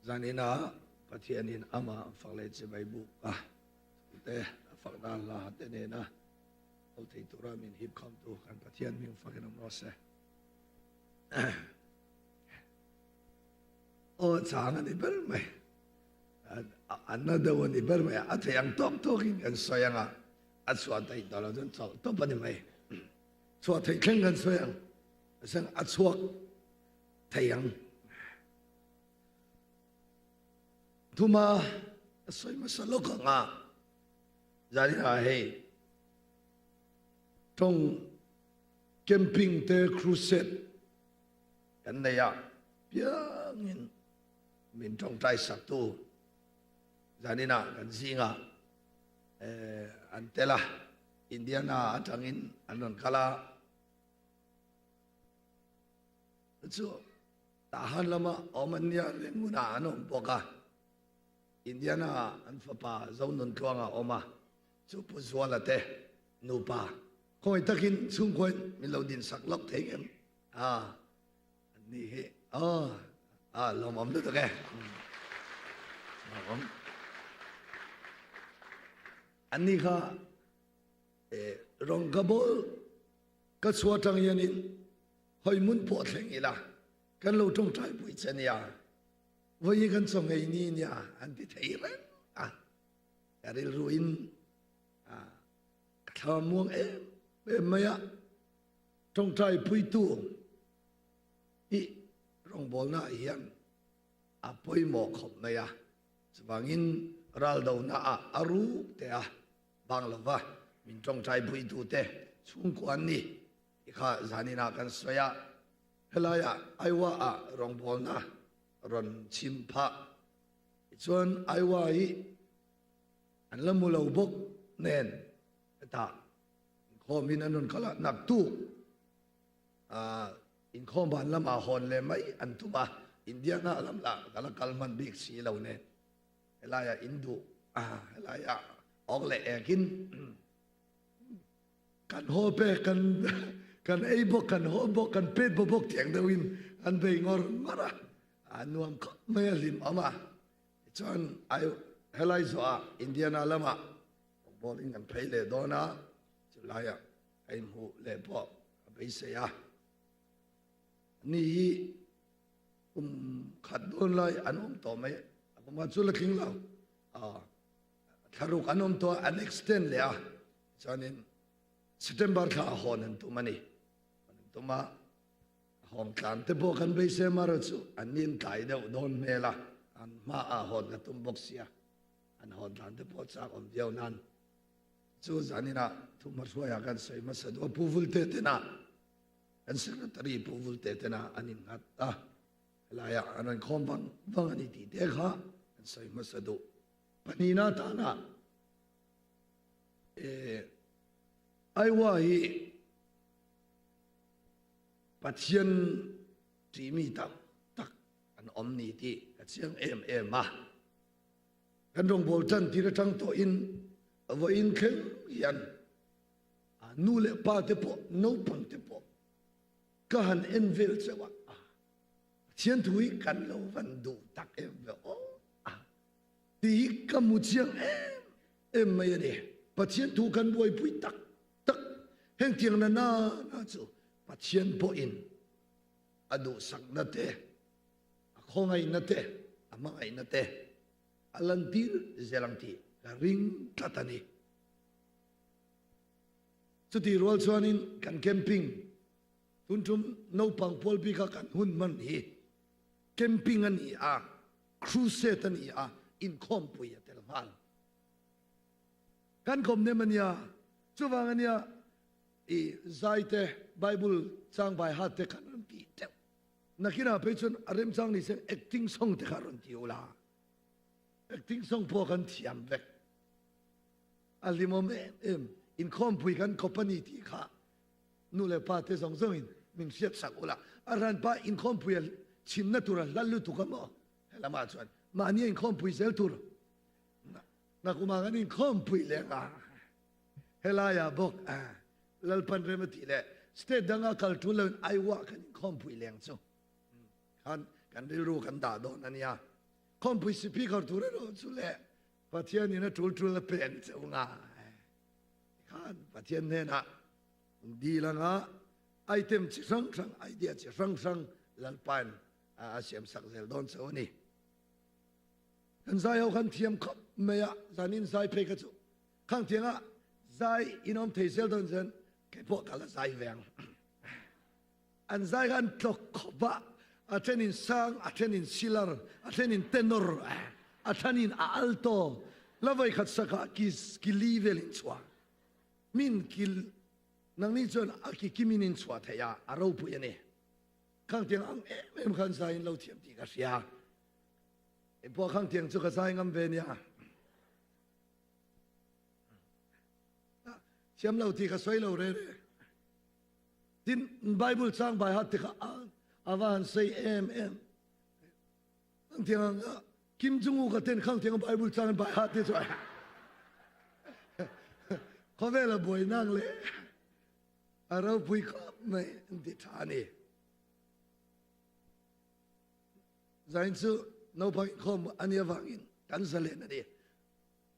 Zaninah Pathianin amah fak leh chibai buk a thute a fakna hla te nena ho thei tura min hip khamtu kan Pathian hming fakin awm rawh se. Aw chang a ni ber mai. A na deuh a ni ber mai. A thei ang tawk tawkin kan sawi anga a chhuah theih tawh lo chuan chawlh tawp a ni mai. Chhuah theih thleng kan sawi ang. A chhuak thei ang. Thuma a sawi hmasa lawk ang a, zaninah hei tawng camping te crusade kan nei a piangin min tawngtai saktu zaninah kan zingah an tel a, Indiana atangin an rawn kal a. Chu Tahan lama awm an nia Rangoon-ah an awm bawk a, Indiana-ah an fapa Zonuntluanga a awm a, chu Pu Zuala te nupa khawi takin chhungkhuain min lo dinsak lawk thei ngem a, an ni hi aw a lawmawm lutuk e. Lawmawm. An ni kha rawng ka bawl ka chhuah tang hianin Hawi hmun pawh thleng ila kan lo tawngtai pui che nia, vawi kan chaw ngei ni nia an ti thei reng a, ka rilru in ka thla muang em em mai a, tawngtai puitu hi rawngbawlna ah hian a pawimawh khawp mai a, chuvangin raldonaah a ruk te a bang lova min tawngtai puitu te chhungkua an ni. Ti kha zaninah kan sawi a, helaiah Iowa ah rawngbawlna rawn chim phah. Tichuan Iowa hi an la mu lo bawk nen hetah inkhawmin an rawn kal a, naktuk inkhawm van lamah hawn leh mai an tum a, Indiana lam lah ka la kal hman bik si lo nen helaiah in duh helaiah awk leh ekin Kan haw pek, kan kan ei bawk, kan haw bawk, kan pet bawk bawk tiang deuhin an bei ngawr ngawr a, a nuam khawp mai a hlim awm a. Tichuan ai helai zawhah Indiana lamah football in kan phei leh dawn a, chulaiah ka inhmuh leh pawh ka beisei a. Ani hi kum khat dawn lai an awm tawh mai, a kum khat chu la tling lo. Thlaruk an awm tawh a, an extend leh a, chuanin September thla a hawn an tum a ni. Hawn an tum a, hawng tlan te pawh kan beisei amaherawh chu an nin tlai deuh dawn hmel a, an hma ah hawn ka tum bawk sia, an hawn tlan te pawh chak awm viau nan chu zaninah thuhmahruaiah kan sawi hmasa duh a, Pu Vulte tena kan Secretary Pu Vulte tena an innghat a, helaiah an rawn khawm vang vang a ni tih te kha kan sawi hmasa duh. Pahnihna atana Iowa hi Pathian tihmi tam tak an awm ni tih ka chiang em em a. Kan rawngbâwl ṭan tir aṭang tawhin vawiin thleng hian nu leh pa te pawh naupang te pawh ka han en vel cheuh a, Pathian thu hi kan lo van duh tak em ve aw. Tih hi ka hmu chiang em em mai a ni. Pathian thu kan buaipui tak tak hengtiang na na na chu Pathian pawhin a duhsakna te, a khawngaihna te, a hmangaihna te a lantir zel ang tih ka ring tlat a ni. Chutih rual chuanin kan camping tun tum naupang pawl bika kan hun hman hi camping a ni a, Crusade a ni a, inkhawmpui a tel nghal. Kan kawm nem a nia, chuvang a nia i zai te, Bible chang bai hat te khan rawn ti teuh. Nakinah phei chuan a remchang ni sen acting song te kha rawn ti ula. Acting song pawh kan thiam vek. A hlimawm em em, inkhawmpui kan kawp a ni tih kha Nu leh pa te zawng zawngin min hriat sak ula, a hranpa inkhawmpui a chhimna tur a hla lutuk a maw? He lamah chuan mahni a inkhawmpui zel tur nakumah kan inkhawmpui leh nga. Helaiah bawk Lalpan rem a tih leh state danga kal tul loin Iowa kan inkhawmpui leng chu khan kan rilru kan dah dawn a nia. Khawmpui speaker tur erawh chu le Pathianin a tul tul a pen cheu nga. Khan Pathian hnenah dil anga item chi hrang hrang, idea chi hrang hrang Lalpain a siam sak zel dawn cheu a ni. Kan zai ho khan thiam khawp mai a, zanin zai phei kha chu khang tianga zai in awm thei zel dawn chuan kei pawh ka la zai ve ang. An zai kha an tlawk khawp a, a then in sang, a then in silar, a then in tenor, a then in a alto, la voi khat sakah ki ki li vel in chhuah. Min ki nangni chuan a ki kimin in chhuah thei a, a ropui a ni. Khang tiang ang em em khan zai in lo thiam tih ka hria. Kei pawh khang tiang chu ka zai ngam ve nia. Thiam lo tih ka sawi lo re re. Tin, Bible chang bai hat tikah a va han sei em em. Khang tiang Kim Jong Un ka ten khang tiang Bible chang bai hat te chu khawvel a buai nang le a ropui khawp mai an ti tha a ni. Zain chu naupang inkhawm a nih avangin kan zalen a ni.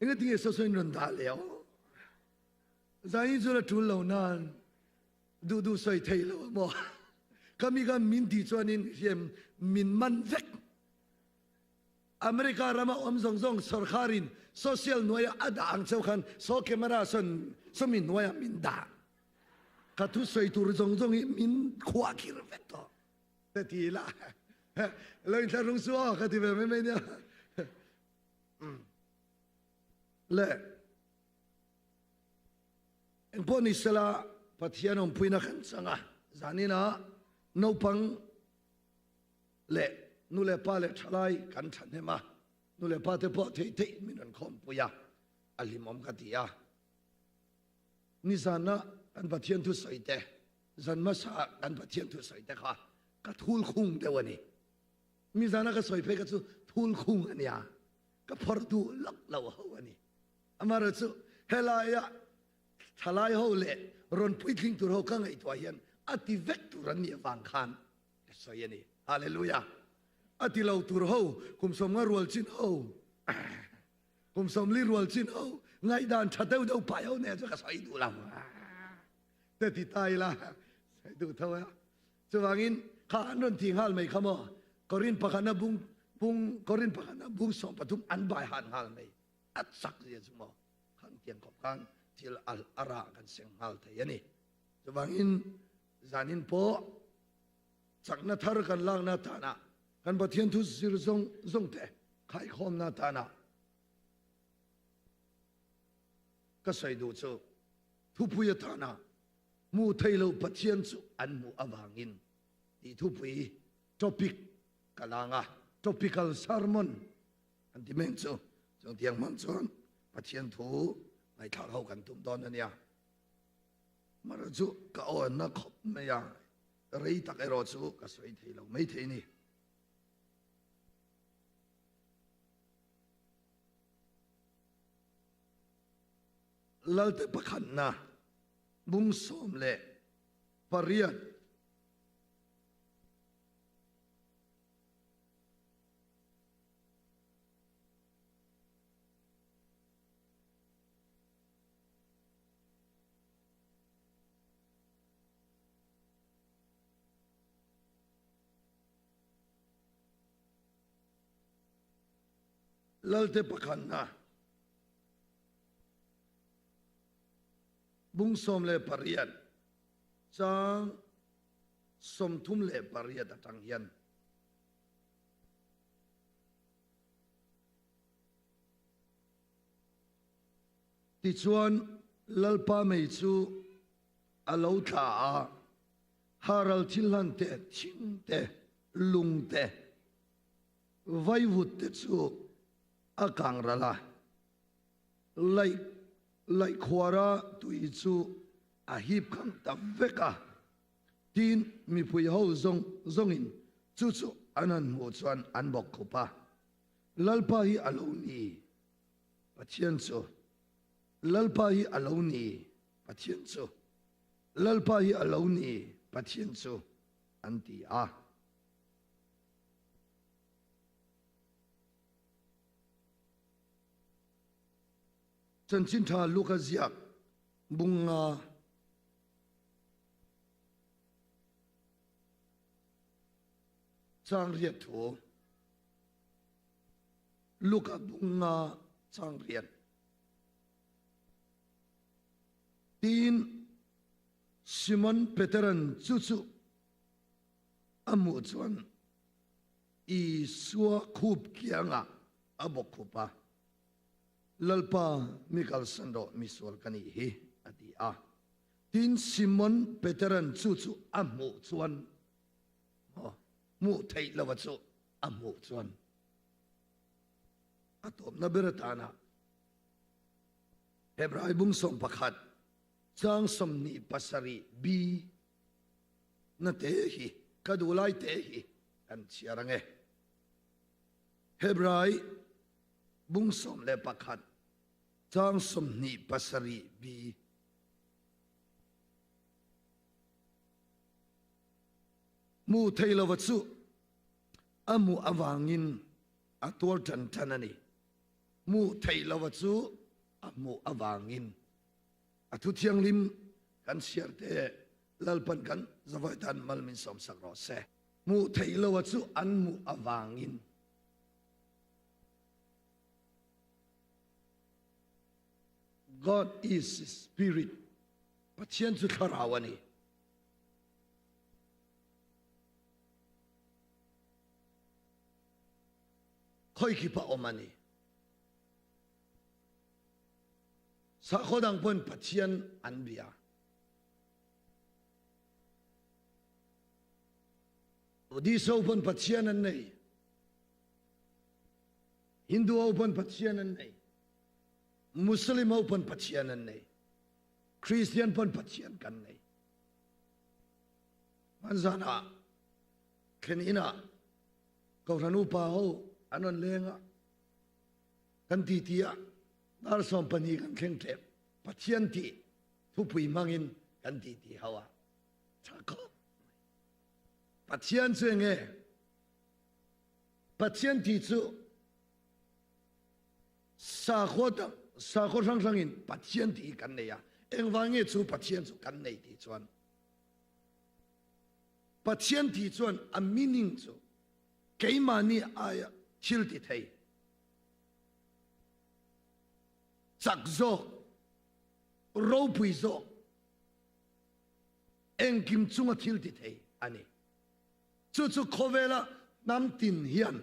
Engatinge saw in rawn dah leh aw? Zain chu la tul lo nan duh duh sawi thei lo a maw? Kami khan min tih chuanin hian min man vek. America rama awm zawng zawng sorkharin social hnuaia a dah ang cheu khan saw camera sawn sawmi hnuaia min dah. Ka thu sawi tur zawng zawng hi min khuah khir vek tawh. Ka ti ila lo inthlahrung su aw ka ti ve mai mai nia. Le engpawh ni sela Pathian awmpuina kan chang a, zaninah naupang leh nu leh pa leh thalai kan thahnem a, nu leh pa te pawh theih theih min rawn khawmpui a, a hlimawm ka ti a. Nizana kan Pathian thusawi te, zan hmasa kan Pathian thusawi te kha ka thul khung deuh a ni. Nizana ka sawi phei kha chu thul khung a nia, ka phawrh duh lawk lo ho a ni. Amaherawh chu helaia thalai ho leh rawn puitling tur ho ka ngaihtuah hian a ti vek tur an nih avang khan ka sawi a ni. Hallelujah! A ti lo tur ho, kum sawmnga rual chin ho, kum sawmli rual chin ho, ngaihdan tha deuh deuh pai ho nen chu ka sawi duh lo. Te ti ta ila, sawi duh tho a. Chuvangin kha an rawn ti nghal mai kha maw? Korin pakhatna bung bung Korin pakhatna bung 13 an bai han nghal mai. A chak zia chu maw? Khang tiang khawp khan thil al a rah kan seng nghal thei a ni. Chuvangin zanin pawh chakna thar kan lakna tanah kan Pathian thu zir zawng zawng te khaikhawmna tanah ka sawi duh chu thupui atana hmu thei lo Pathian chu an hmuh avangin tih thupui topic ka lang a, topical sermon an ti mek chu. Chutiang hmang chuan Pathian thu ngaihthlak ho kan tum dawn a nia. Mara chu ka awnna khawp mai a, rei tak erawh chu ka sawi thei lo mai thei ni. Lalte pakhatna bung 18. Lalte pakhatna bung 18 chang 38 atang hian. Tichuan Lalpa mei chu a lo thla a, Haral thilhlan te, thing te, lung te, vaivut te chu a kang ral a, laih laihkhuara tui chu a hip khang ta vek a. Tin, mipui ho zawng zawngin chu chu an han hmuh chuan an bawk khup a, Lalpa hi a lo ni, Pathian chu. Lalpa hi a lo ni, Pathian chu. Lalpa hi a lo ni, Pathian chu, an ti a. Chanchin Tha Luka ziak bunga chang riat thu. Luka bunga chang riat. Tin Simon Peteran chu chu a hmuh chuan Isua khup kiangah a bawk khup a, Lalpa, mi kalsan rawh, misual ka nih hi, a ti a. Tin, Simon Peteran chu chu a hmuh chuan, maw, hmuh theih lova chu a hmuh chuan, a tawpna ber atana Hebrai bung 11 chang 27 b na te hi ka duh lai te hi kan chhiar ange. Hebrai bung 11 chang 27 b. Hmuh theih lova chu a hmuh avangin a tuar tan tan a ni. Hmuh theih lova chu a hmuh avangin a thu thianghlim kan chhiar te Lalpan kan zavai tan mal min sawm sak rawh se. Hmuh theih lova chu an hmuh avangin. God is spirit. Pathian chu thlarau a ni. Khoi khipa awm a ni. Sakhaw dang pawn Pathian an bia. Buddhist ho pawn Pathian an nei. Hindu ho pawn Pathian an nei. Muslim ho pawn Pathian an nei. Christian pawn Pathian kan nei. Hmanzan ah thlen inn ah Kohhran upa ho an rawn leng a, kan titi ah dar 12 kan thleng tep. Pathian tih thupui hmangin kan titi ho a. Tha khawp mai. Pathian chu enge? Pathian tih chu sakhaw dang sakhaw hrang hrangin Pathian tih hi kan nei a. Engvang nge chu Pathian chu kan nei tih chuan Pathian tih chuan a meaning chu keimahni aia thil ti thei chak zawk ropui zawk engkim chunga thil ti thei a ni. Chu chu khawvela hnam tin hian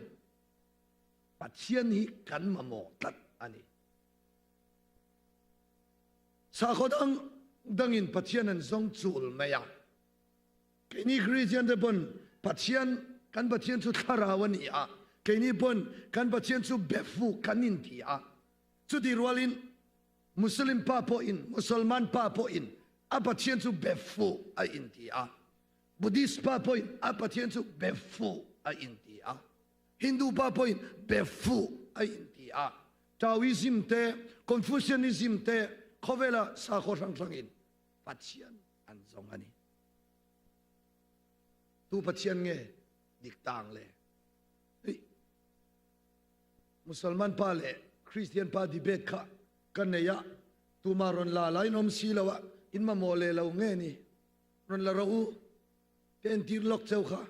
Pathian hi kan mamawh tlat a ni. Sakhaw dang dangin Pathian an zawng chul mai a. Keini Kristian te pawn Pathian kan Pathian chu thlarau a ni a, keini pawn kan Pathian chu befu kan inti a. Chuti rualin Muslim pa pawhin, Musalman pa pawhin a Pathian chu befu a inti a. Buddhist pa pawhin a Pathian chu befu a inti a. Hindu pa pawhin befu a inti a. Taoism te, Confucianism te khawvela sakhaw hrang hrangin Pathian an zawng a ni. Tu Pathian nge dik tang le? Hei, Musalman pa leh Christian pa debate kha ka nei a, tuma rawn la la in awm si lo a, in mamawh leh lo nge ni? Rawn la rawh u, ka entir lawk cheu kha,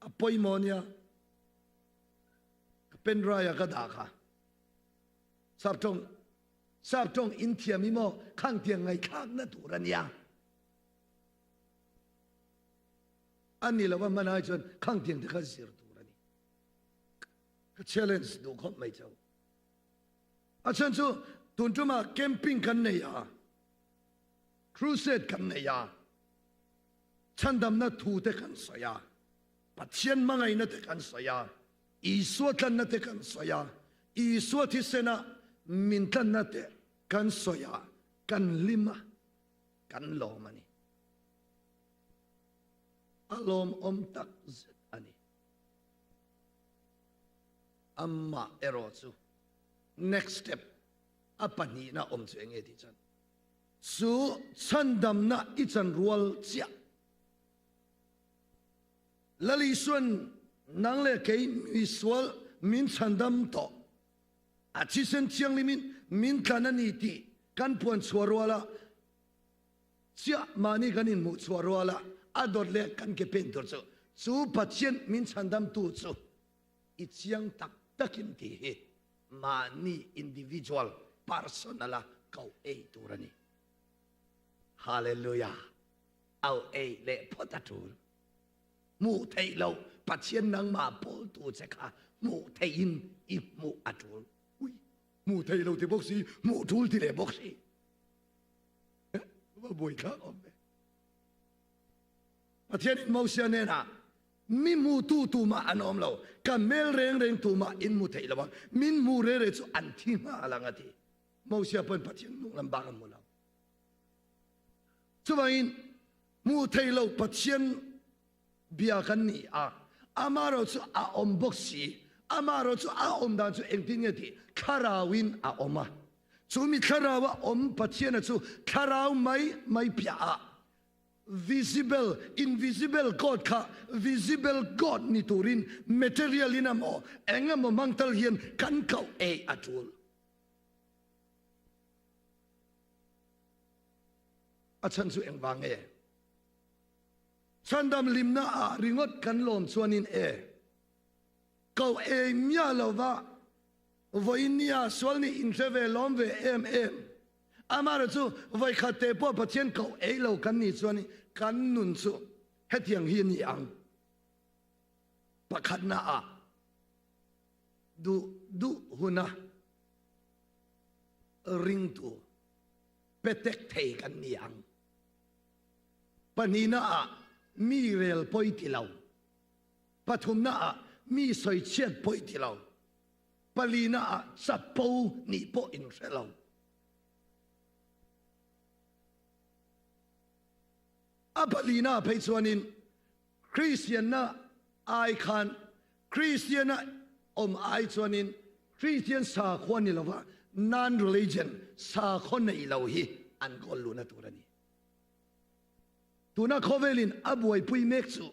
a pawimawh nia, ka pen drive ah ka dah kha. Sap tawng, sap tawng in thiam hi maw khang tiang ngaihthlakna tur a nia. A ni lo a hman ai chuan khang tiang te kha zir tur a ni. Ka challenge duh khawp mai chau. A chhan chu tun tumah camping kan nei a, crusade kan nei a, chhandamna thu te kan sawi a, Pathian hmangaihna te kan sawi a, Isua tlanna te kan sawi a, Isua thisena min tlanna te kan sawi a, kan hlim a, kan lawm a ni. A lawmawm tak zet a ni. Amah erawh chu next step a pahnihna awm chu enge tih chuan chu chhandamna i chan rual chiah. Lal Isuan nang leh kei misual min chhandam tawh. A thisen thianghlimin min tlan a ni tih kan puan chhuah ruala chiah mahni kan inhmuh chhuah ruala a dawt leh kan ke pen tur chu chu Pathian min chhandamtu chu i chiang tak takin tih hi mahni individual personal a koh ei tur a ni. Hallelujah! Au ei leh phawt a tul. Hmuh theih loh Pathian nangmah pawltu che kha hmuh theihin i hmuh a tul. Ui, hmuh theih lo ti bawk si, hmuh tul ti leh bawk si. Va buaithlak awm ve. Pathian in Mosia hnenah mi hmutu tumah an awm lo, ka hmel reng reng tumah in hmu theih lo ang, min hmu re re chu an thi nghal ang a ti. Mosia pawn Pathian hnung lam bak a hmu lo. Chuvangin hmuh theih lo Pathian bia kan ni a, amaherawh chu a awm bawk si. Amaherawh chu a awm dan chu engtin nge tih thlarauin a awm a. Chu mi thlaraua awm Pathiana chu thlarau mai mai piah ah visible, invisible God kha visible God ni turin material in emaw eng emaw hmang tal hian kan koh ei a tul. A chhan chu engvang nge? Chhandam limna ah ringawt kan lawm chuanin e koh ei miah lova vawiin nia sual nih inhre ve lawm ve em em. Amaherawh chu vawikhat te pawh Pathian koh ei lo kan nih chuan kan nun chu hetiang hi a ni ang. Pakhatna ah duh duh huna ringtu petek thei kan ni ang. Pahnihna ah mi rel pawi ti lo. Pathumna ah mi sawichhiat pawi ti lo. Palina ah chapo nih pawh in hre lo. A palina phei chuanin Kristianna ai khan Kristiana awm ai chuanin Kristian sakhua ni lova non-religion sakhaw nei lo hi an kawl luhna tur a ni. Tuna khawvelin a buaipui mek chu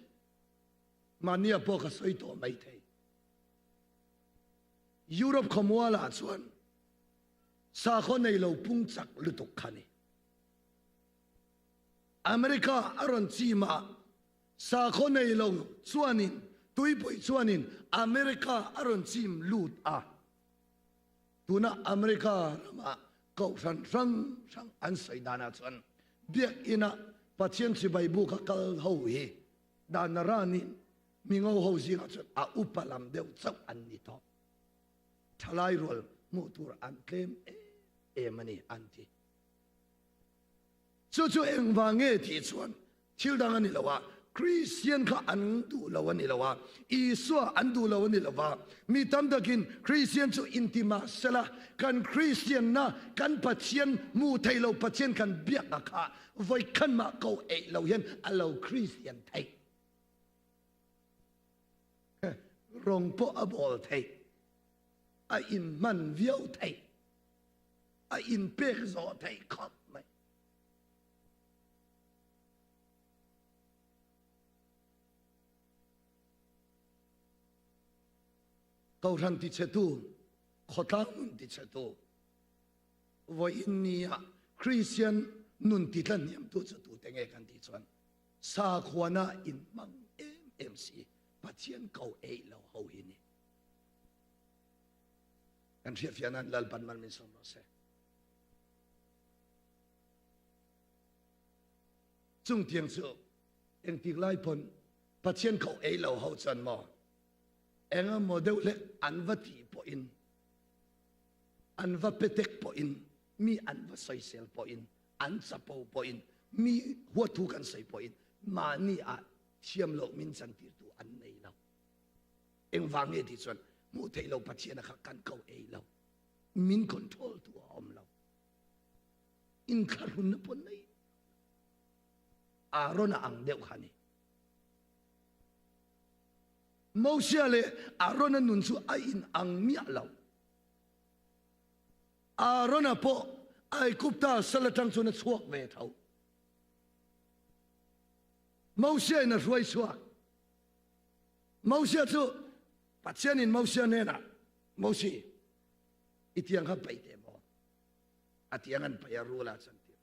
mahnia pawh ka sawi tawh mai thei. Europe khawmualah chuan sakhaw nei lo pung chak lutuk kha ni. America a rawn chim a, sakhaw nei lo chuanin tuipui chuanin America a rawn chim lut a. Tuna America ramah kohhran hrang hrang an sawi danah chuan biakina Pathian chibai buka kal ho hi dan ranin mingo ho zingah chuan a upa lam deuh chauh an ni tawh. Thalai rual hmuh tur an tlem em em a ni an ti. Chu chu engvang nge tih chuan thil dang a ni lo a, Kristian kha an duh lo a ni lo a, Isua an duh lo a ni lo va. Mi tam takin Kristian chu inti mah sela, kan Kristianna, kan Pathian hmuh theih lo Pathian kan biakna kha vawikhan mah ko eih lo hian a lo Kristian theih. Rawng pawh a bawl theih, a inhman viau theih. A inpek zawh theih khawp mai. Kohhran tichhetu, khawtlang nun tichhetu, vawiin nia Kristian nun titla hniamtu chu tute nge kan tih chuan sakhuana inhmang em em si Pathian ko eih lo ho hi ni. Kan hriatfiah nan Lalpan mal min sawm rawh se. Chung tiang chu engtik lai pawn Pathian kho ei lo ho chuan maw enga maw deuh hlek an va ti pawhin an va petek pawhin mi an va sawisel pawhin an chapo pawhin mi huathu kan sawi pawhin mahni ah thiam loh min chantirtu an nei lo. Engvang nge tih chuan hmuh theih lo Pathian a kha kan ko ei lo. Min control tu a awm lo. Inthlahrunna pawh nei Aaron a ang deuh kha ni. Mosia leh Aaron a nun chu a in ang miah lo. Aaron a pawh Aigupta sal atang chuan a chhuak ve tho. Mosia in a hruai chhuak. Mosia chu Pathianin Mosia hnenah, Mosi, i tiang kha paih teh maw? A tiang an paih a rul ah chan tir.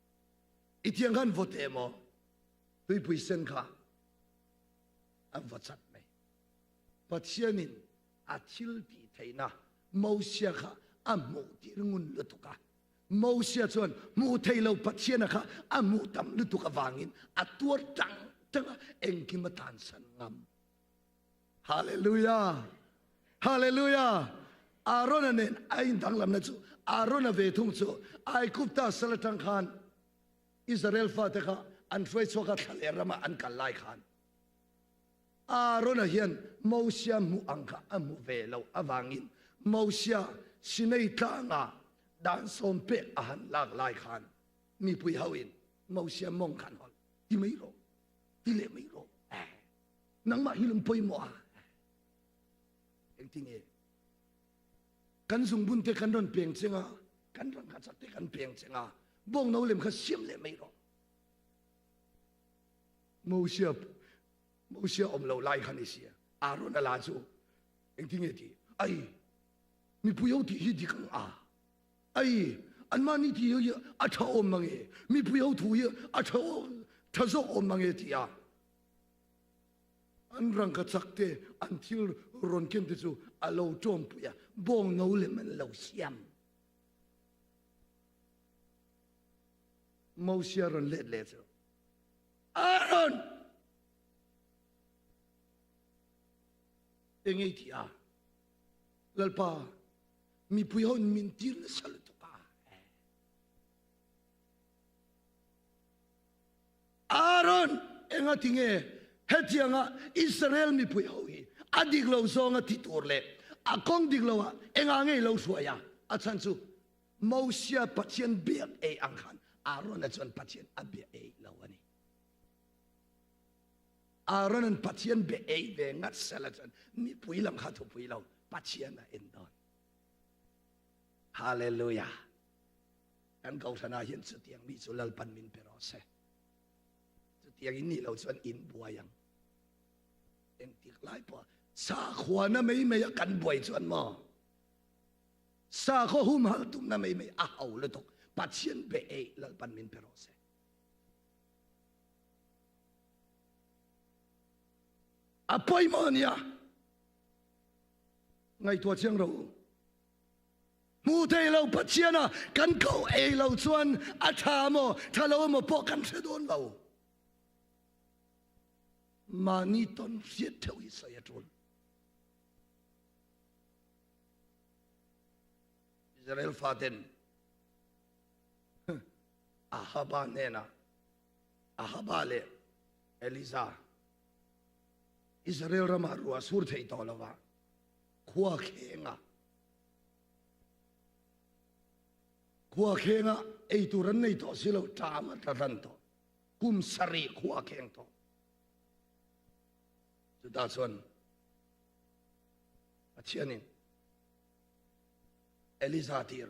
I tiang khan vote maw? Tuipui sen kha an va chat mai. Pathianin a thil tih theihna Mosia kha a hmuh tir ngun lutuk a. Mosia chuan hmuh thei lo Pathiana kha a hmuh tam lutuk avangin a tuar tang tang a, engkim a tlansan ngam. Hallelujah! Hallelujah! Aarona nen a indanglamna chu Aarona ve thung chu Aigupta sal atang khan Israel fate kha an hruai chhuak a, thla leh rama an kal lai khan Aarona hian Mosia hmuh ang kha a hmu ve loh avangin Mosia Sinai tlanga dan sawm pek a han lak lai khan mipui hoin Mosia mawng khan hawlh ti mai rawh, ti leh mai rawh, nangmah hi lung pawimawh a. Engtinge kan zungbun te kan rawn peng cheng a, kan rangkachak te kan peng cheng a, bawng no lem kha siam leh mai rawh. Mosia Mosia awm lo lai kha ni sia Aaron a la chu engtinge ti ai mipui ho tih hi dik ang a ai anmahni tih hi a tha awm mange mipui ho thu hi a tha tha zawk awm mange ti a an rangkachak te an thil rawn ken te chu a lo tawm pui a bawng no lem an lo siam Mosia rawn let leh chu Aaron! Eng ei ti a? Lalpa, mipui ho in min tir nasa lutuk a. Aaron, enga ti nge hetianga Israel mipui ho hi a dik lo zawnga ti tur leh a kawng dik lo ah enga nge lo hruai a? A chhan chu Mosia Pathian biak ei ang khan Aaron-a chuan Pathian a bia ei lo a ni. Aaron-a'n Pathian bia ei ve ngat sela chuan mipui lam kha thupui lo, Pathian a en dawn. Hallelujah! Kan kohhranah hian chutiang mi chu Lalpan min pe rawh se. Chutiang in nih lo chuan in buai ang. Engtik lai pawh sakhuana mai mai a kan buai chuan maw? Sakhaw humhalh tumna mai mai a ho lutuk. Pathian be ei Lalpan min pe rawh se. A pawimawh a nia. Ngaihtuah chiang rawh u. Hmu thei lo Pathian a kan ko ei lo chuan a tha maw tha lo maw pawh kan hre dawn lo. Mahni tawn hriat theuh hi sawi a tul. Israel faten Ahaba hnenah Ahaba leh Elija Israel ramah ruah sur thei tawh lova khua khenga khua khenga ei tur an nei tawh si lo ṭam a tla hran tawh kum sarih khua kheng tawh chutah chuan Pathianin Eliza tir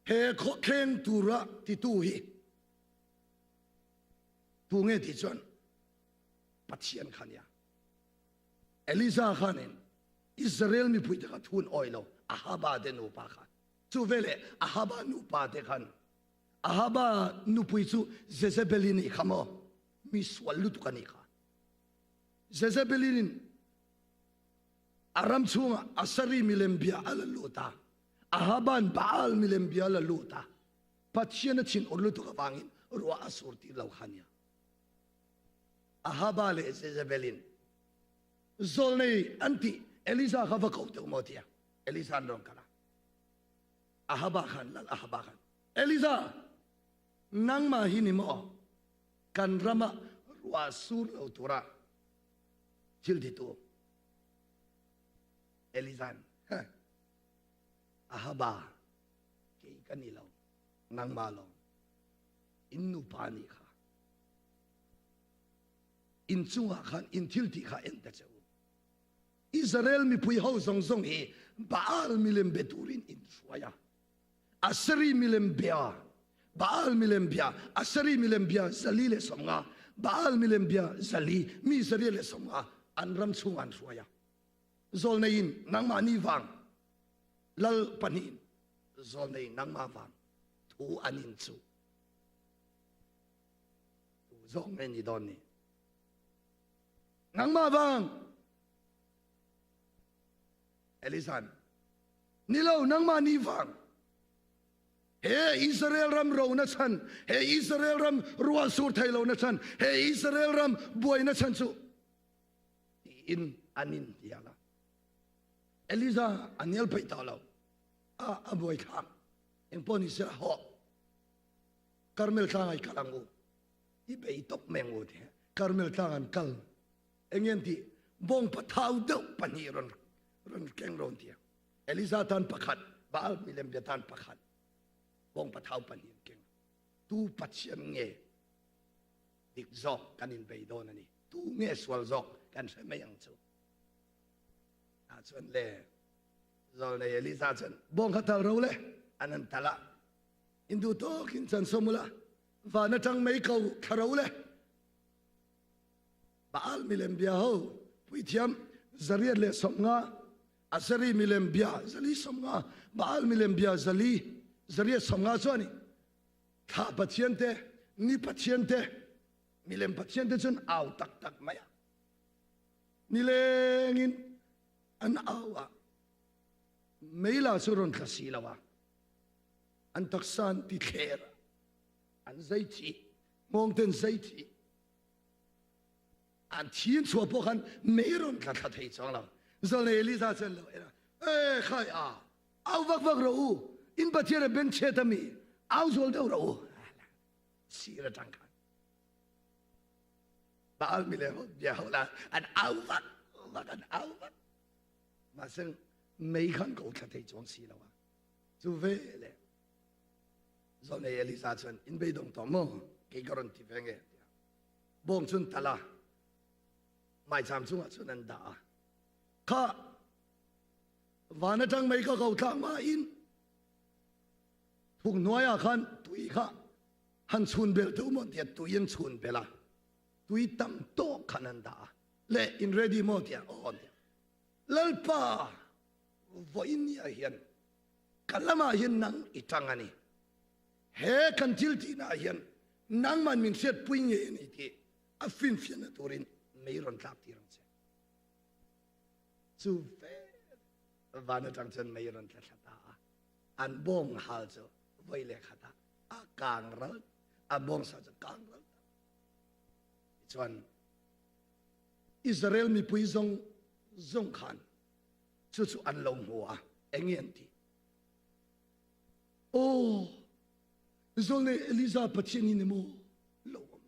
he khawthleng tura titu hi tu nge tih chuan Pathian kha nia. Eliza khanin Israel mipui te kha thun awi lo Ahaba te nupa kha. Chu veleh Ahaba nupa te khan Ahaba nupui chu Jezebeli nih kha maw mi sual lutuk a nih kha. Jezebelin a ram chhungah Asari milem bia a la lut a, Ahaban Baal milem bia a la lut a, Pathian a thinur lutuk avangin ruah a sur tir lo kha nia. Ahaba leh Jezebelin zawlnei an tih Elisa kha va ko teh u maw tia Elisa an rawn kal a. Ahaba khan, Lal Ahaba khan, Elisa, nangmah hi ni maw? Kan rama ruah sur lo tura thil titu Eliza'n, Ahaba, kei ka ni lo, nangmah lawng, in nupa nih kha. In chungah khan in thil ti kha en ta che u. Israel mipui ho zawng zawng hi Baal milem be turin in hruai a. Aseri milem bia, Baal milem bia, Aseri milem bia 450, Baal milem bia 400, mi 150 an ram chung an hruai a. Zawlnei in nangmah ni vang lal pahnih in. Zawlnei nangmah vang thu an in chuh. Tu zawk nge ni dawn ni? Nangmah vang. Elisan, Ni lo, nangmah ni vang. He Israel ram ro na chan, he Israel ram ruah sur thei lo na chan, he Israel ram buai na chan chu tiin an in hnial a. Eliza a hnial peih tawh lo. A a buai thlak. Engpawh ni se hawh. Karmel tlang ai kal ang u. I bei tawp mai ang u ti. Karmel tlang an kal. Eng en ti bawng pathau deuh pahnih rawn rawn keng rawn ti. Eliza tan pakhat, Baal milem bia tan pakhat. Bawng pathau pahnih an keng. Tu Pathian nge dik zawk kan in bei dawn ani. Tu nge sual zawk kan hre mai ang chu. Ah chuan le zawlnei Eliza chuan bawng kha tal ro le an an tal a. In duh tawkin chan sawm ula van atang mei ko thla ro le. Baal milem bia ho puithiam 850 Aseri milem bia 450 Baal milem bia zali 850 chu ani. Thla pathian te ni pathian te milem pathian te chuan au tak tak mai a. Nilengin an au a meila chu rawn thla si lo a an taksa an ti thler an zai thi hmawng ten zai thi an thin chhuah pawh khan mei rawn tla thla thei chuang lo zalne Eliza chuan lo en a e khai a au vak vak ro u in pathian a ben chet ami au zual deuh ro u sir atang khan Baal mi le bia ho la an au vak vak an au vak mahse mei khan ko thla thei chuang si lo a chu ve le zawlnei Elisa chuan in beidawng tawh maw kei ka rawn ti ve nge tia bawng chun tala maicham chungah chuan an dah a kha van atang mei ka ko thlak ma in thuk hnuaiah khan tui kha han chhun bel te maw tia tui an chhun bel a tui tam tawk khan an dah a le in ready maw tia aw tia lalpa vawiin ni ah hian ka lamah hian nang i tang ani he kan thil tihna ah hian nangman min hriatpui nge ani tih a finfiahna turin mei rawn tlak tir ang che chu ve van atang chuan mei rawn tla thla ta a an bawng hal chu voi le khatah a kang ral a bawng sa chu kang ral ta chuan Israel mipui zawng zawng khan chu chu an lo hmu a enge an ti aw zawlne Eliza Pathian hi ni maw lo awm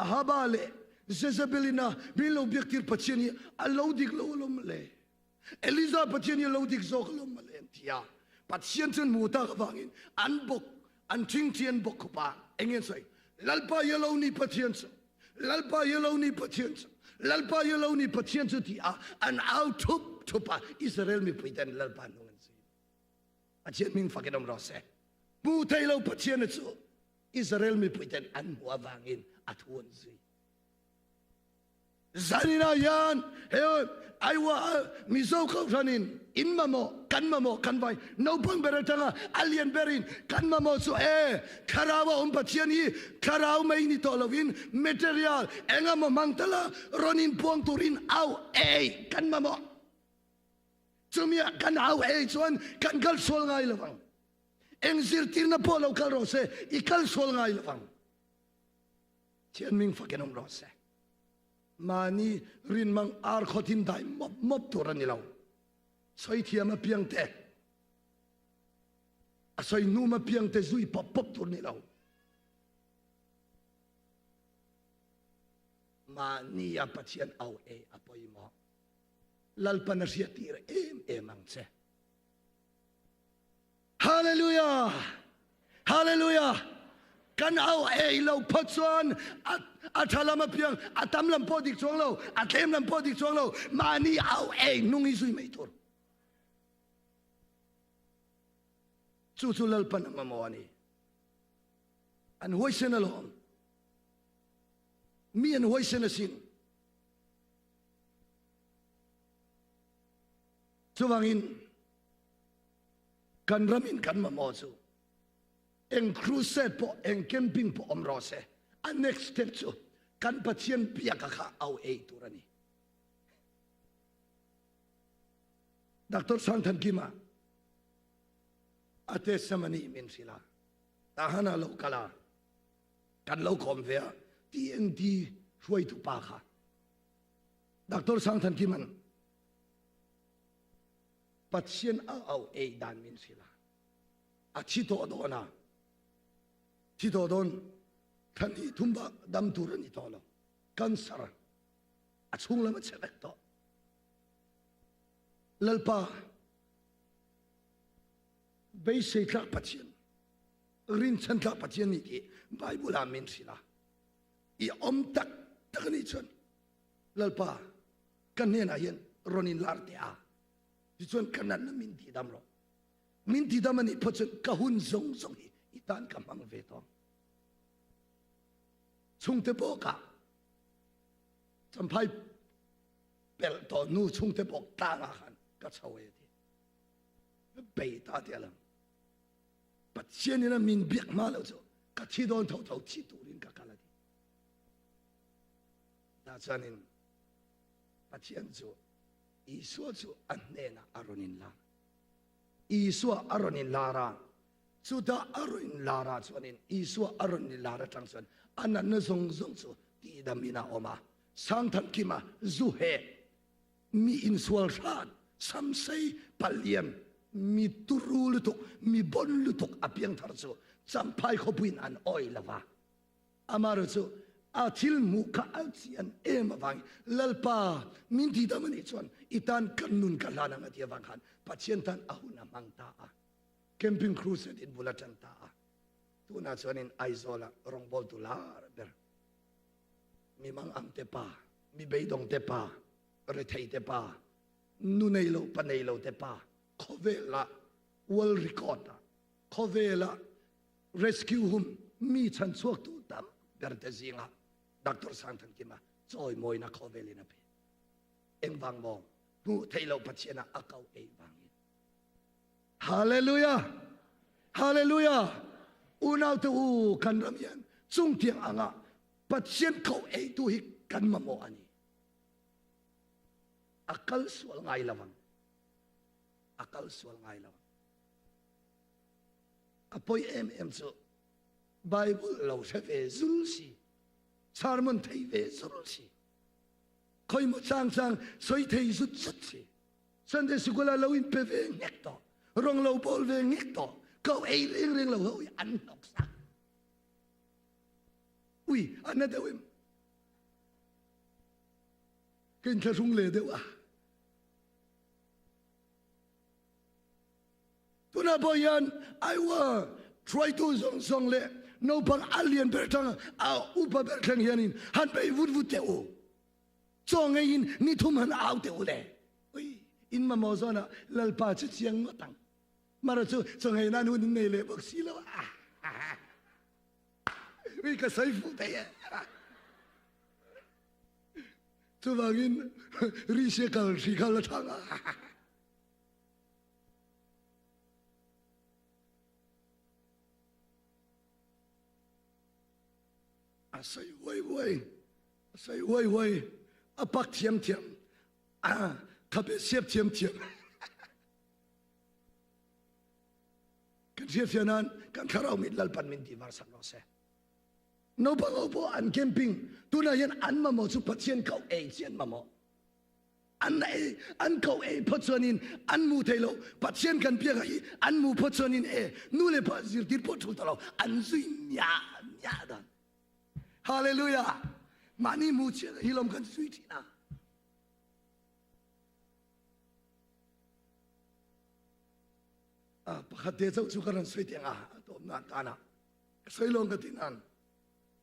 Ahaba le Jezebelina min lo biak tir Pathian hi a lo dik lo alawm le Eliza Pathian hi a lo dik zawk alawm mawle an ti a. Pathian chuan hmu tak avangin an bawk, an ṭhingṭhi an bawk khawp a. Eng nge an sawi? Lalpa hi a lo ni Pathian chu, Lalpa hi a lo ni Pathian chu, Lalpa hi a lo ni Pathian chu ti a an au ṭhup ṭhup a. Israel mipui ten Lalpa hnung an zui. Pathian hming fakin awm rawh se. Hmu thei lo Pathian chu Israel mipui ten an hmuh avangin a thu an zui. Zaninah hian he Aiwa Mizo Kohhranin in mamawh, kan mamawh, kan vai naupang ber atanga a lian berin kan mamawh chu e, thlarau a awm Pathian hi thlarau mai ni tawh lovin material engemaw hmang tala rawn inpuang turin au ei kan mamawh. Chumia kan au ei chuan kan kal sual ngai lovang. Eng zirtirna pawh lo kal rawh se, i kal sual ngai lovang. Thian ming fakin awm rawh se. Mahni rinmang ar khawtin dai mawp mawp tur a ni lo. Sawi thiam apiang te, a sawi hnum apiang te zui pawp pawp tur ni lo. Mahni a Pathian au e a pawimawh. Lalpan a hriattir em em ang che. Hallelujah! Hallelujah! Kan au ei lo phawt chuan a a tha lam apiang a tam lam pawh dik chuang lo, a tlem lam pawh dik chuang lo, mahni au ei nung hi zui mai tur. Chu chu Lalpan a mamawh a ni. An huaisen alawm. Mi an huaisen asin. Chuvangin. Kan ramin kan mamawh chu eng crusade pawh eng camping pawh awm rawh se, a next step chu kan Pathian biaka kha au ei tur a ni. Doctor Sangthankima a testimony min hrilh a, tahan a lo kal a, kan lo kawm ve a, TNT hruaitu pa kha Doctor Sangthankiman Pathian a au ei dan min hrilh a, a thi tawh dawn a, thi tawh dawn thlan hi thum bak dam tur a ni tawh lo, cancer a chhung lam a chhe vek tawh. Lalpa beisei tlak Pathian, rinchhan tlak Pathian ni tih Bible ah min hrilh a, i awm tak tak a nih chuan Lalpa ka hnenah hian rawn in lar teh a, tichuan ka natna min tihdam rawh. Min tihdam a nih phawt chuan ka hun zawng zawng hi i tan ka hmang ve tawh ang. Chhungte bawkah Champhai pelh tawh hnu chhungte bawk tlangah khan ka chho e ti. Bei ta ti a lang. Pathian in a min biak hma lo chu ka thi dawn tho tho thi turin ka kal a ti. Tah chuanin Pathian chu Isua chu a hnenah a rawn inlar. Isua a rawn inlar a, chutah a rawn inlar ah chuanin Isua a rawn inlar atang chuan a natna zawng zawng chu tihdamin a awm a. Sangthankima zu heh, mi insual hrat, samsei, palian, mi turu lutuk, mi bon lutuk a piangthar chu Champhai khawpuiin an awih lo va. Amaherawh chu a thil hmuh kha a chian em avangin Lalpa min ti dam a nih chuan i tan kan nun ka hlan ang a ti avang khan Pathian tan a hun a hmang ta a. Camping Crusade in bul a tan ta a. Tunah chuanin Aizawla rawngbawltu lar ber mi mangang te pa, mi beidawng te pa, rethei te pa, nu nei lo pa nei lo te pa khawvela world record a khawvela Rescue hum mi chhanchhuaktu tam berte zingah Doctor Sangthankima chawimawina khawvelin a pe. Engvang maw? Hmuh theih loh Pathian ah a ko ei vangin. Hallelujah! Hallelujah! Unau te u kan ram hian chungtiang anga Pathian ko eitu hi kan mamawh a ni. A kal sual ngai lovang. A kal sual ngai lovang. A poi em em chu Bible lo hre ve zul si, sermon thei ve zul si, khoi maw chang chang soi thei zut zut si, Sunday sikul ah lo in pe ve ngek tawh, rong lo bawl ve ngek tawh, ko ei reng reng lo ho i an hnok sak. Ui, an na deuh em? Ka inthlahrung le deuh a. Tunah pawh hian Iowa hruaitu zawng zawng leh naupang a lian ber tang a upa ber thleng hianin han bei vut vut teh u. Chaw ngeiin ni thum han au teh u le. Ui, in mamawh zawnah Lalpa chu chiang ngawt ang. Mara chu chaw ngei nan hun in nei leh bawk si lo a. Ui, ka sawi fuh thei e. Chuvangin ri sia kal hri kha la thang a. A sawi huai huai, a sawi huai huai, a pak thiam thiam, a khabe siap thiam thiam. Kan hriatfiah nan kan thlarau mit Lalpan min ti var sak rawh se. Naupang ho pawh an camping tunah hian an mamawh chu Pathian koh ei chi an mamawh. An ei an ko ei phawt chuanin an mu thei lo. Pathian kan biak ah hi an mu phawt chuanin e nu le pa zirtir pawh ṭhul ta lo an zui miah miah dan. Hallelujah! Mahni mu chiah hi lawm kan zui ṭhin a. Ah, pakhat te chauh chu ka ran soi tiang a a tawp na tan ah ka soi lawng ka ti nan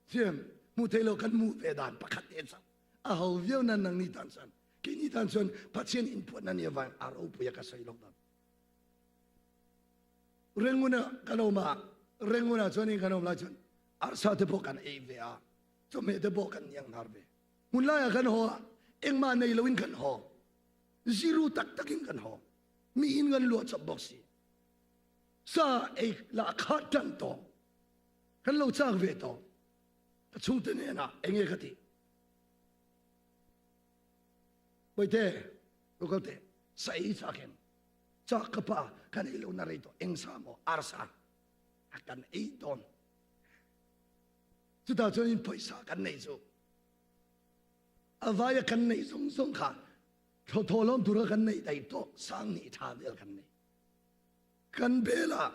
siam mu thei lo kan mu ve dan pakhat te chauh a ho viau nan nang ni tan chuan kei ni tan chuan Pathian in puan na ni avang a ropui a ka sawi lawk dan Renguna kan awm a Renguna chuan in kan awm lai chuan arsa te pawh kan ei ve a chawhmeh te pawh kan niang hnar ve hmun laiah kan haw a engmah nei loin kan haw zero tak takin kan haw mi in kan luah chawp bawk si. Sa ei lah kha tan tawh. Kan lo chak ve tawh. Ka chhungte hnenah enge ka tih? Bawihte, lo kal teh. Sa ei chak em? Chak ka pa, kan ei lo na rei tawh. Eng sa maw? Arsa. A kan ei dawn. Chutah chuan in pawisa kan nei chu. A vaia kan neih zawng zawng kha thawthawh lawm tura kan neih daih tawh 2000 tha vel kan nei. Kan bela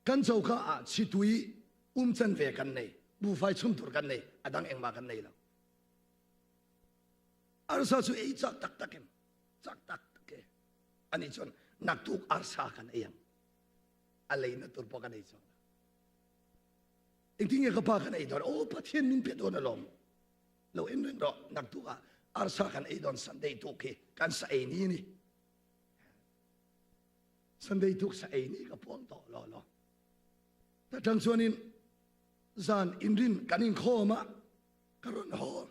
kan choka ah chitui um chan ve kan nei, buhfai chhum tur kan nei, a dang engmah kan nei lo. Arsa chu ei chak tak tak em? Chak tak tak e. Ani chuan naktuk arsa kan ei ang. A leina tur pawh kan ei chuang lo. Engtin nge ka pa kan ei dawn? Aw Pathian min pe dawn alawm. Lo en reng rawh, naktuk ah arsa kan ei dawn Sunday tuk hi kan sa ei ni ni. Sunday tuk sa ei ni ka puang tawh lo lo. Ta tang chuanin zan inrin kan inkhawm a ka rawn haw.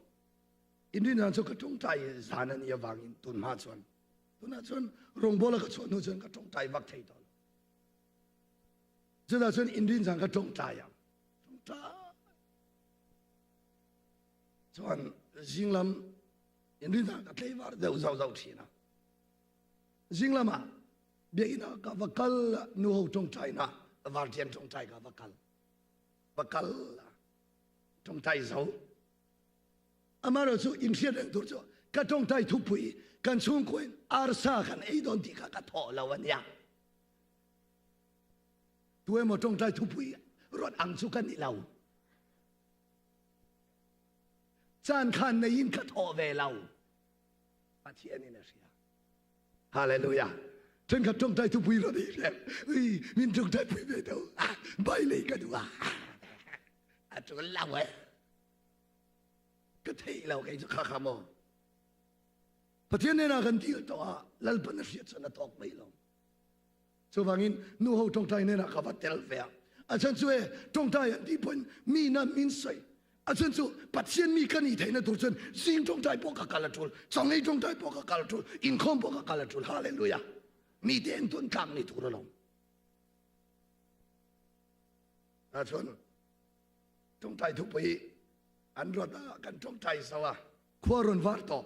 Inrin zan chu ka tawngtai zan a nih avangin tun hma chuan tunah chuan rawngbawla ka chhuah hnu chuan ka tawngtai vak thei tawh lo. Chutah chuan inrin zan ka tawngtai a. Tawngtai. Chuan zinglam inrin zan ka tleivar deuh zauh zauh thin a. Zinglam ah biakinn ah ka va kal nu ho tawngtai na vartian tawngtai ka va kal. Va kal tawngtai zo. Amarawh chu inhriat reng tur chu ka tawngtai thupui kan chhungkua in arsa kan ei dawn tih kha ka thawh lo ania. Tu emaw tawngtai thupui rawn ang chu ka ni lo. Caan khan neiin ka thawh ve lo. Pathian in a hria. Hallelujah. Thenkhat tawngtai thupui rawn ei hlem. Ui, min tawngtai pui ve do. Ah, bai lei ka duh a. A tul lo e. Ka thei lo kei chu kha kha maw. Pathian nena kan dil tawh a, Lalpan a hriat chuan a tawk mai lo. Chuvangin nuho tawngtai hnenah ka va tel ve a. A chhan chu e, tawngtai an tih pawhin mi na min sawi. A chhan chu Pathian mi ka nih theihna tur chuan zing tawngtai pawh ka kal a tul, chawngei tawngtai pawh ka kal a tul, inkhawm pawh ka kal a tul. Hallelujah! Mite entawn tlak ni tur alawm. Tah chuan tawngtai thupui an rawt a, kan tawngtai zo a, khua rawn var tawh.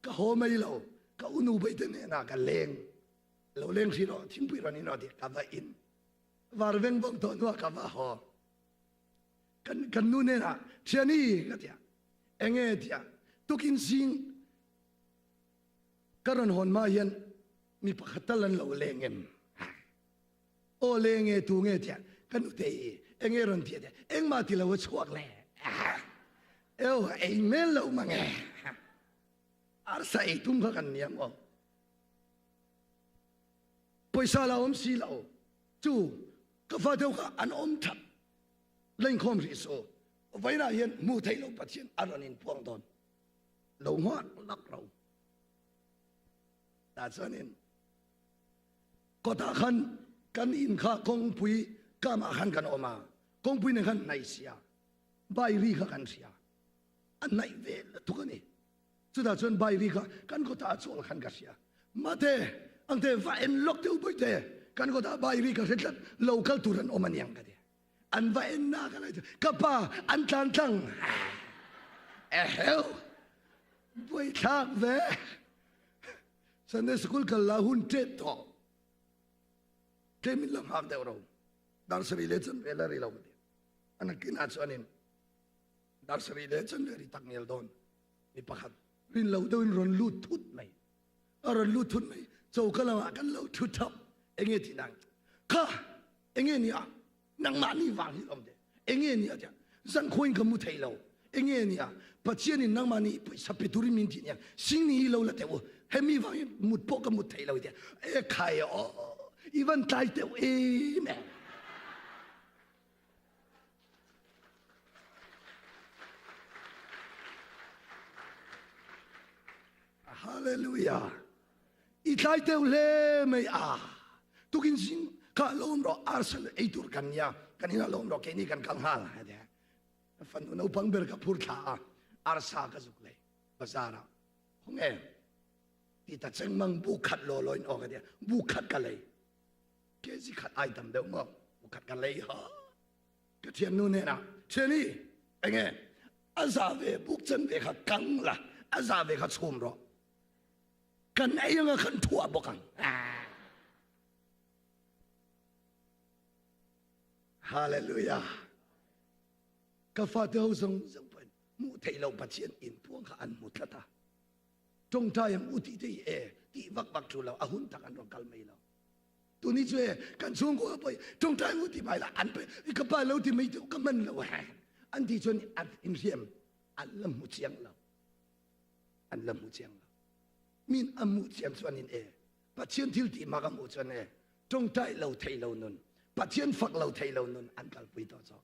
Ka haw mai lo, ka unu baite hnenah ka leng. Lo leng hri rawh, thingpui rawn in rawh ti ka va in. Var veng vawng tawh hnuah ka va haw. Kan, kan nu hnenah, Thiani ka tia, enge tia, tukin zing ka rawn hawn hma hian mi pakhat tal an lo leng em? Aw leng e, tu nge tia, ka nute i, enge rawn tia tia, engmah ti lo a chhuak le. Eo, ei hmel lo mange. Arsa ei tum kha kan niam aw. Pawisa la awm si lo chu ka fa deuh kha an awm that lengkhawm rih su vawiinah hian hmuh theih loh Pathian a rawn inpuang dawn lo nghak lak ro tah chuanin kawtah khan kan in kha kawngpui kamah khan kan awm a kawngpui nen khan hnaih sia bai ri kha kan hria a hnaih ve lutuk a ni. Chutah chuan Bairi kha kan kawtah a chawl khan ka hria. Mate, angte va en lawk teh u Bawihte, kan kawtah Bairi ka hre tlat, lo kal tur an awm aniang ka ti. An va en na ka lai chu, ka pa an tlan tlang. Eheu, buaithlak ve. Sunday school kal la hun ṭet tawh. Tlem in la nghak deuh ro. Dar sarih leh chanve la ri lo ka ti. A nakinah chuanin Dar sarih leh chanve ri tak ngial dawn mi pakhat rin lo deuh in rawn lut thut mai. A rawn lut thut mai. Choka lamah kan lo thu thap. Enge ti nang? Kha enge ni a? Nangmah ni vang hi lawm te. Enge ni a tia? Zan khuain ka mu thei lo. Enge ni a? Pathian in nangmah ni pawisa pe turin min ti nia. Sing ni hi lo la teh u. Hemi vang hi mut pawh ka mut thei lo tia. E khai aw. I van tlai teuh em e. Hallelujah. I tlai teu hle mai a. Tukin zing kha lawm rawh arsal ei tur kan nia. Kan ina lawm rawh keini kan kal nghal. Fanu naupang ber ka phur thla a. Arsa ka zuk lei bazar ah. Khawng e. Ti ta cheng mang bu khat law law in aw ka tia. Bu khat ka lei. Kg khat ai tam deuh maw? Khat ka lei ha. Ka thiannu hnenah, Thiani, enge a za ve buk chan ve kha kang la, a za ve kha chhum rawh. Kan ei anga kan thuah bawk ang. Hallelujah. Ka fate ho zawng zawng pawhin hmuh theih loh Pathian inpuang kha an hmu tlat a. Tawngtai ang u tih te hi e tih vak vak thu lo, a hun tak an rawn kal mai lo. Tuni chu e kan chhungkua pawh tawngtai u ti mai la an pe ka pa lo ti mai tu ka man lo he an ti chuan an inhriam an la hmu chiang lo. An la hmu chiang lo. Min a hmuh chian chuan in e Pathian thil tih mak a hmuh chuan e tawngtai lo thei lo nun Pathian fak lo thei lo nun an kalpui tawh zawk.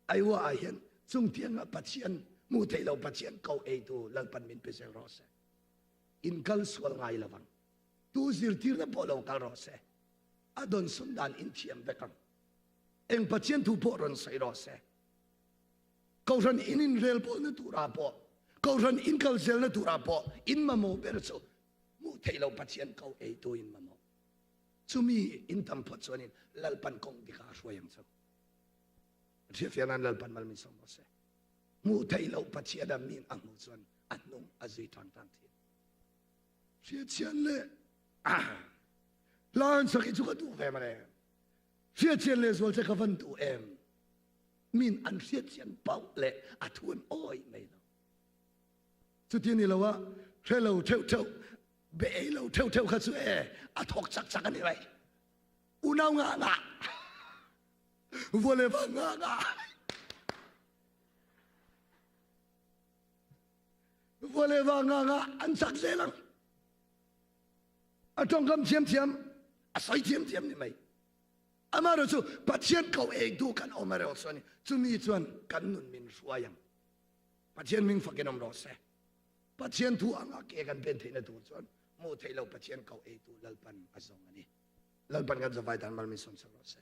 Aiwa ah hian chung tianga Pathian hmu thei lo Pathian ko eitu Lalpan min pe zel rawh se. In kal sual ngai lovang. Tu zirtirna pawh lo kal rawh se. A don sun dan in thiam vek ang. Eng Pathian thu pawh rawn sawi rawh se. Kohhran in in rel pawhna turah pawh, kohhran in kal zelna turah pawh in mamawh ber chu hmuh theih lo Pathian ko eitu in mamawh. Chumi in tam phawt chuanin Lalpan kawng dikah a hruai ang chu. Hriatfiah nan Lalpan mal min sawm rawh se. Hmuh theih loh Pathian a min a hmuh chuan a hnung a zui tang tang thin. Hriatchian leh hla an sak hi chu ka duh ve male. Hriatchian leh zual che ka van duh em. Min an hriatchian pauh leh a thu an awi mai lo. Chuti ni lo a hre lo theuh theuh be ei lo theuh theuh kha chu e a thawk chak chak ani mai. Unau nga nga. Vole va nga nga. Vole va nga nga an chak zel ang. A tongkam thiam thiam a soi thiam thiam ni mai. Amaro chu Pathian ko ek du kan om aro chuan chumi chuan kan nun min hruai ang. Pathian ming fakin om rawh se. Pathian thu anga ke kan pen theihna tur chuan mu theih lo Pathian ko ei tu Lalpan a zawng ani. Lalpan kan zavai tan mal min som sak rawh se.